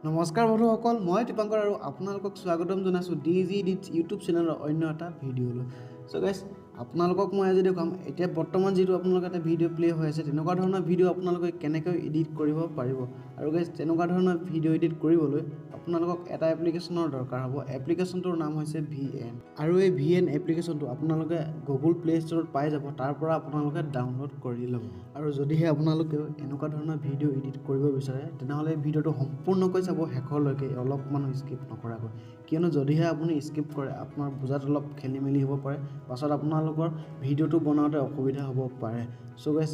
নমস্কাৰ বন্ধুসকল, মই দীপাংকৰ আৰু আপোনালোকক স্বাগতম জনাইছোঁ ডি জি ডিটছ ইউটিউব চেনেলৰ অন্য এটা ভিডিঅ'লৈ। চ' গাইজ, আপোনালোকক মই আজি দেখুৱাম এতিয়া বৰ্তমান যিটো আপোনালোকে এটা ভিডিঅ' প্লে' হৈ আছে, তেনেকুৱা ধৰণৰ ভিডিঅ' আপোনালোকে কেনেকৈ এডিট কৰিব পাৰিব। আৰু গাইজ, তেনেকুৱা ধৰণৰ ভিডিঅ' এডিট কৰিবলৈ আপোনালোকক এটা এপ্লিকেশ্যনৰ দৰকাৰ হ'ব। এপ্লিকেশ্যনটোৰ নাম হৈছে ভি এন। আৰু এই ভি এন এপ্লিকেশ্যনটো আপোনালোকে গুগল প্লে' ষ্ট'ৰত পাই যাব, তাৰ পৰা আপোনালোকে ডাউনলোড কৰি ল'ব। আৰু যদিহে আপোনালোকেও এনেকুৱা ধৰণৰ ভিডিঅ' এডিট কৰিব বিচাৰে, তেনেহ'লে এই ভিডিঅ'টো সম্পূৰ্ণকৈ চাব শেষলৈকে, অলপমানো স্কিপ নকৰাকৈ। কিয়নো যদিহে আপুনি স্কিপ কৰে, আপোনাৰ বুজাত অলপ খেলি মেলি হ'ব পাৰে, পাছত আপোনালোকৰ ভিডিঅ'টো বনাওঁতে অসুবিধা হ'ব পাৰে। চ' গাইজ,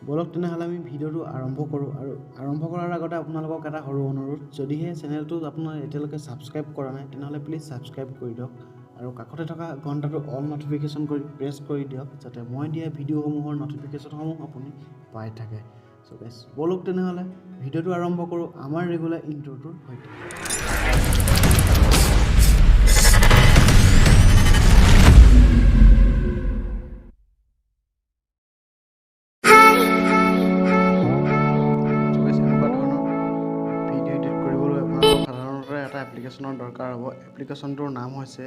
ব'লক তেনেহ'লে আমি ভিডিঅ'টো আৰম্ভ কৰোঁ। আৰু আৰম্ভ কৰাৰ আগতে আপোনালোকক এটা সৰু অনুৰোধ, যদিহে চেনেলটো আপোনাৰ এতিয়ালৈকে ছাবস্ক্ৰাইব কৰা নাই, তেনেহ'লে প্লিজ ছাবস্ক্ৰাইব কৰি দিয়ক আৰু কাষতে থকা ঘণ্টাটো অল ন'টিফিকেশ্যন কৰি প্ৰেছ কৰি দিয়ক, যাতে মই দিয়া ভিডিঅ'সমূহৰ ন'টিফিকেশ্যনসমূহ আপুনি পাই থাকে। চ' গাইজ, ব'লক তেনেহ'লে ভিডিঅ'টো আৰম্ভ কৰোঁ আমাৰ ৰেগুলাৰ ইণ্ট্ৰ'টোৰ সৈতে। চ' গাইজ, এনেকুৱা ধৰণৰ ভিডিঅ' এডিট কৰিবলৈ আপোনালোকক সাধাৰণতে এটা এপ্লিকেশ্যনৰ দৰকাৰ হ'ব। এপ্লিকেশ্যনটোৰ নাম হৈছে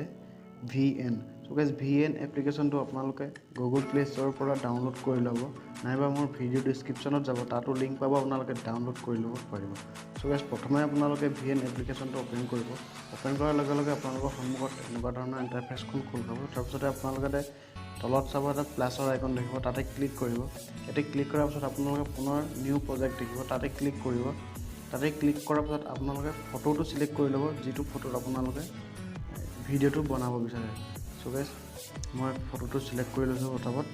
ভি এন। চ' গাইজ, ভি এন এপ্লিকেশ্যনটো আপোনালোকে গুগল প্লে' ষ্ট'ৰৰ পৰা ডাউনলোড কৰি ল'ব, নাইবা মোৰ ভিডিঅ' ডিছক্ৰিপশ্যনত যাব, তাতো লিংক পাব, আপোনালোকে ডাউনলোড কৰি ল'ব পাৰিব। চ' গাইজ, প্ৰথমে আপোনালোকে ভি এন এপ্লিকেশ্যনটো অ'পেন কৰিব। অ'পেন কৰাৰ লগে লগে আপোনালোকৰ সন্মুখত এনেকুৱা ধৰণৰ ইণ্টাৰফেচখন খোল খাব। তাৰপিছতে আপোনালোকে তলত চাব এটা প্লাছৰ আইকন দেখিব, তাতে ক্লিক কৰিব। ইয়াতে ক্লিক কৰাৰ পাছত আপোনালোকে পুনৰ নিউ প্ৰজেক্ট দেখিব, তাতে ক্লিক কৰিব। তাতে ক্লিক কৰাৰ পাছত আপোনালোকে ফটোটো চিলেক্ট কৰি ল'ব, যিটো ফটোত আপোনালোকে ভিডিঅ'টো বনাব বিচাৰে। চ' গাইজ, মই ফটোটো চিলেক্ট কৰি লৈছোঁ পটাপট।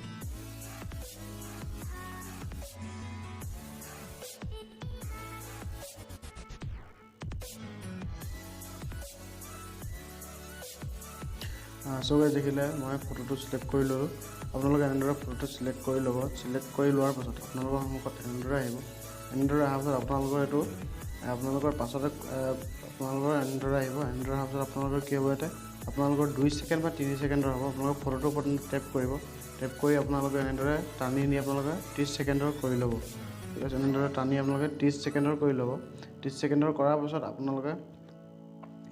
চ' গাইজ, দেখিলে মই ফটোটো চিলেক্ট কৰি ল'লোঁ। আপোনালোকে এনেদৰে ফটোটো চিলেক্ট কৰি ল'ব। চিলেক্ট কৰি লোৱাৰ পাছত আপোনালোকৰ সন্মুখত এনেদৰে আহিব। এনেদৰে অহাৰ পাছত আপোনালোকৰ এইটো আপোনালোকৰ পাছতে আপোনালোকৰ এনেদৰে আহিব। এনেদৰে অহাৰ পাছত আপোনালোকৰ কি হ'ব, ইয়াতে আপোনালোকৰ 2 ছেকেণ্ড বা 3 ছেকেণ্ডৰ হ'ব। আপোনালোকৰ ফটোটোৰ ওপৰত টেপ কৰিব। টেপ কৰি আপোনালোকে এনেদৰে টানি নি আপোনালোকে 30 ছেকেণ্ডৰ কৰি ল'ব। ঠিক আছে, এনেদৰে টানি আপোনালোকে 30 ছেকেণ্ডৰ কৰি ল'ব। 30 ছেকেণ্ডৰ কৰাৰ পাছত আপোনালোকে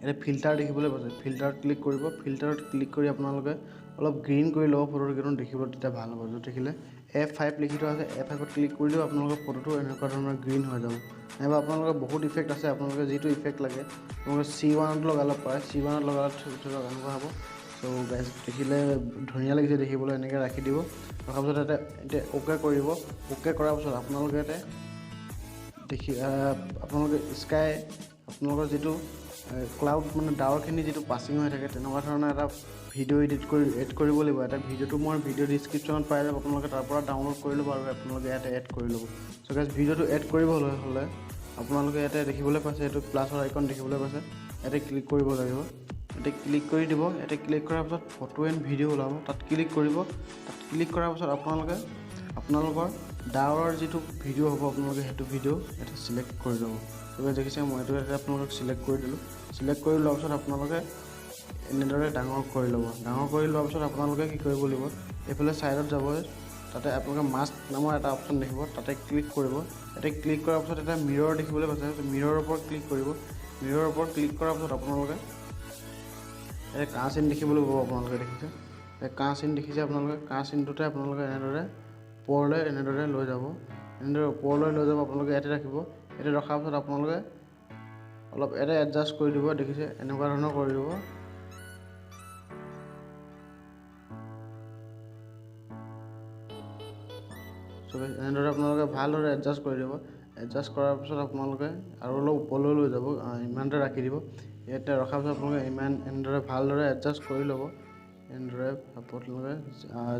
ইয়াতে ফিল্টাৰ দেখিবলৈ পাইছে, ফিল্টাৰত ক্লিক কৰিব। ফিল্টাৰত ক্লিক কৰি আপোনালোকে অলপ গ্ৰীণ কৰি ল'ব ফটোটো, কিন্তু দেখিবলৈ তেতিয়া ভাল হ'ব। য'ত দেখিলে এফ ফাইভ লিখি থোৱা আছে, এফ ফাইভত ক্লিক কৰি দিওঁ, আপোনালোকৰ ফটোটো এনেকুৱা ধৰণৰ গ্ৰীণ হৈ যাব। নাইবা আপোনালোকৰ বহুত ইফেক্ট আছে, আপোনালোকে যিটো ইফেক্ট লাগে আপোনালোকে চি ওৱানত লগাই ল'ব পাৰে। চি ওৱানত লগালে ধৰক এনেকুৱা হ'ব। চ' গাইজ, দেখিলে ধুনীয়া লাগিছে দেখিবলৈ, এনেকৈ ৰাখি দিব। ৰখাৰ পাছত ইয়াতে এতিয়া অ'কে কৰিব। অ'কে কৰাৰ পাছত আপোনালোকে ইয়াতে দেখি আপোনালোকে স্কাই আপোনালোকৰ যিটো ক্লাউড মানে ডাৱৰখিনি যিটো পাছিং হৈ থাকে, তেনেকুৱা ধৰণৰ এটা ভিডিঅ' এডিট কৰি এড কৰিব লাগিব। এটা ভিডিঅ'টো মই ভিডিঅ' ডিছক্ৰিপশ্যনত পাই যাব, আপোনালোকে তাৰ পৰা ডাউনলোড কৰি ল'ব আৰু আপোনালোকে ইয়াতে এড কৰি ল'ব। চ' গাইজ, ভিডিঅ'টো এড কৰিবলৈ হ'লে আপোনালোকে ইয়াতে দেখিবলৈ পাইছে এইটো প্লাছৰ আইকন দেখিবলৈ পাইছে, ইয়াতে ক্লিক কৰিব লাগিব। ইয়াতে ক্লিক কৰি দিব। ইয়াতে ক্লিক কৰাৰ পাছত ফটো এণ্ড ভিডিঅ' ওলাব, তাত ক্লিক কৰিব। তাত ক্লিক কৰাৰ পাছত আপোনালোকে আপোনালোকৰ ডাৱৰৰ যিটো ভিডিঅ' হ'ব, আপোনালোকে সেইটো ভিডিঅ' ইয়াতে চিলেক্ট কৰি ল'ব। গতিকে দেখিছে মই এইটো ইয়াতে আপোনালোকক চিলেক্ট কৰি দিলোঁ। চিলেক্ট কৰি লোৱাৰ পাছত আপোনালোকে এনেদৰে ডাঙৰ কৰি ল'ব। ডাঙৰ কৰি লোৱাৰ পাছত আপোনালোকে কি কৰিব লাগিব, এইফালে ছাইডত যাব, তাতে আপোনালোকে মাস্ক নামৰ এটা অপশ্যন দেখিব, তাতে ক্লিক কৰিব। ইয়াতে ক্লিক কৰাৰ পাছত এটা মিৰৰ দেখিবলৈ পাইছে, মিৰৰ ওপৰত ক্লিক কৰিব। মিৰৰ ওপৰত ক্লিক কৰাৰ পাছত আপোনালোকে ইয়াতে কাঁহ চিন দেখিবলৈ পাব। আপোনালোকে দেখিছে এই কাঁহ চিন দেখিছে, আপোনালোকে কাঁহ চিনটোতে আপোনালোকে এনেদৰে ওপৰলৈ এনেদৰে লৈ যাব। এনেদৰে ওপৰলৈ লৈ যাব, আপোনালোকে ইয়াতে ৰাখিব। ইয়াতে ৰখাৰ পাছত আপোনালোকে অলপ ইয়াতে এডজাষ্ট কৰি দিব, দেখিছে এনেকুৱা ধৰণৰ কৰি দিব। এনেদৰে আপোনালোকে ভালদৰে এডজাষ্ট কৰি দিব। এডজাষ্ট কৰাৰ পাছত আপোনালোকে আৰু অলপ ওপৰলৈ লৈ যাব, ইমানতে ৰাখি দিব। ইয়াতে ৰখাৰ পাছত আপোনালোকে ইমান এনেদৰে ভালদৰে এডজাষ্ট কৰি ল'ব। এনেদৰে আপোনালোকে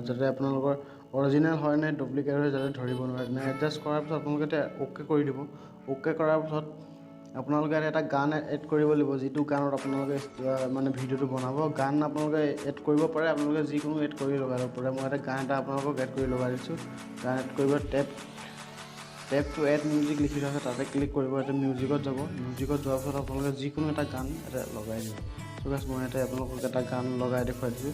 যাতে আপোনালোকৰ অৰিজিনেল হয় নে ডুপ্লিকেট হয় যাতে ধৰিব নোৱাৰে। তেনে এডজাষ্ট কৰাৰ পাছত আপোনালোকে এতিয়া অ'কে কৰি দিব। অ'কে কৰাৰ পাছত আপোনালোকে ইয়াত এটা গান এড কৰিব লাগিব, যিটো গানত আপোনালোকে মানে ভিডিঅ'টো বনাব। গান আপোনালোকে এড কৰিব পাৰে, আপোনালোকে যিকোনো এড কৰি লগাই ল'ব পাৰে। মই এটা গান এটা আপোনালোকক এড কৰি লগাই দিছোঁ। গান এড কৰিব, টেপ টু এড মিউজিক লিখি থোৱা আছে, তাতে ক্লিক কৰিব। ইয়াতে মিউজিকত যাব। মিউজিকত যোৱাৰ পাছত আপোনালোকে যিকোনো এটা গান ইয়াতে লগাই দিব। চ' গাইজ, মই ইয়াতে আপোনালোকক এটা গান লগাই দেখুৱাই দিছোঁ।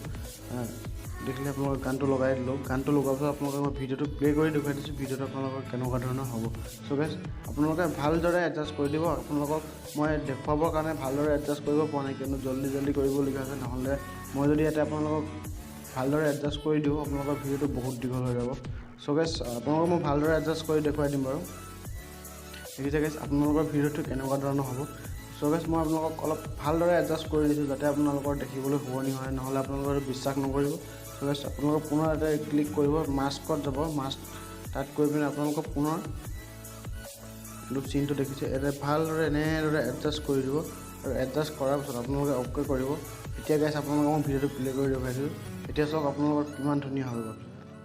দেখিলে আপোনালোকৰ গানটো লগাই দিলোঁ। গানটো লগোৱাৰ পাছত আপোনালোকক মই ভিডিঅ'টো প্লে' কৰি দেখুৱাই দিছোঁ, ভিডিঅ'টো আপোনালোকৰ কেনেকুৱা ধৰণৰ হ'ব। চ' গাইজ, আপোনালোকে ভালদৰে এডজাষ্ট কৰি দিব। আপোনালোকক মই দেখুৱাবৰ কাৰণে ভালদৰে এডজাষ্ট কৰিব পৰা নাই, কিয়নো জল্দি জল্দি কৰিবলগীয়া হৈছে। নহ'লে মই যদি ইয়াতে আপোনালোকক ভালদৰে এডজাষ্ট কৰি দিওঁ, আপোনালোকৰ ভিডিঅ'টো বহুত দীঘল হৈ যাব। চ' গাইজ, আপোনালোকক মই ভালদৰে এডজাষ্ট কৰি দেখুৱাই দিম বাৰু। দেখিছে গাইজ, আপোনালোকৰ ভিডিঅ'টো কেনেকুৱা ধৰণৰ হ'ব। চ' গাইজ, মই আপোনালোকক অলপ ভালদৰে এডজাষ্ট কৰি দিছোঁ, যাতে আপোনালোকৰ দেখিবলৈ শুৱনি হয়, নহ'লে আপোনালোকে বিশ্বাস নকৰিব। চ' গাইজ, আপোনালোকে পুনৰ এটা ক্লিক কৰিব, মাস্কত যাব। মাস্ক তাত গৈ পিনে আপোনালোকক পুনৰ এইটো চিনটো দেখিছে, ইয়াতে ভালদৰে এনেদৰে এডজাষ্ট কৰি দিব আৰু এডজাষ্ট কৰাৰ পাছত আপোনালোকে অ'কে কৰিব। এতিয়া গাইজ, আপোনালোকক মই ভিডিঅ'টো প্লে' কৰি দেখুৱাইছোঁ। এতিয়া চাওক আপোনালোকৰ কিমান ধুনীয়া হৈ গ'ল।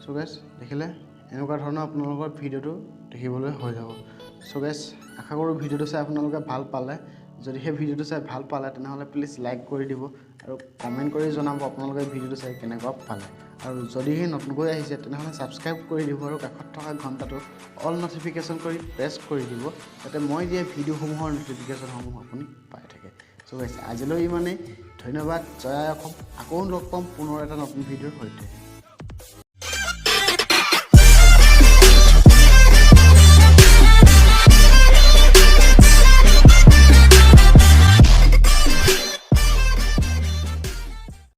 চ' গাইজ, দেখিলে এনেকুৱা ধৰণৰ আপোনালোকৰ ভিডিঅ'টো দেখিবলৈ হৈ যাব। চ' গাইজ, আশা কৰোঁ ভিডিঅ'টো চাই আপোনালোকে ভাল পালে। যদি সেই ভিডিঅ'টো চাই ভাল পালে, তেনেহ'লে প্লিজ লাইক কৰি দিব আৰু কমেণ্ট কৰি জনাব আপোনালোকে ভিডিঅ'টো চাই কেনেকুৱা পালে। আৰু যদিহে নতুনকৈ আহিছে, তেনেহ'লে ছাবস্ক্ৰাইব কৰি দিব আৰু কাষত থকা ঘণ্টাটো অল ন'টিফিকেশ্যন কৰি প্ৰেছ কৰি দিব, যাতে মই দিয়া ভিডিঅ'সমূহৰ ন'টিফিকেশ্যনসমূহ আপুনি পাই থাকে। চ' গাইজ, আজিলৈ ইমানেই। ধন্যবাদ। জয় আই অসম। আকৌ লগ পাম পুনৰ এটা নতুন ভিডিঅ'ৰ সৈতে।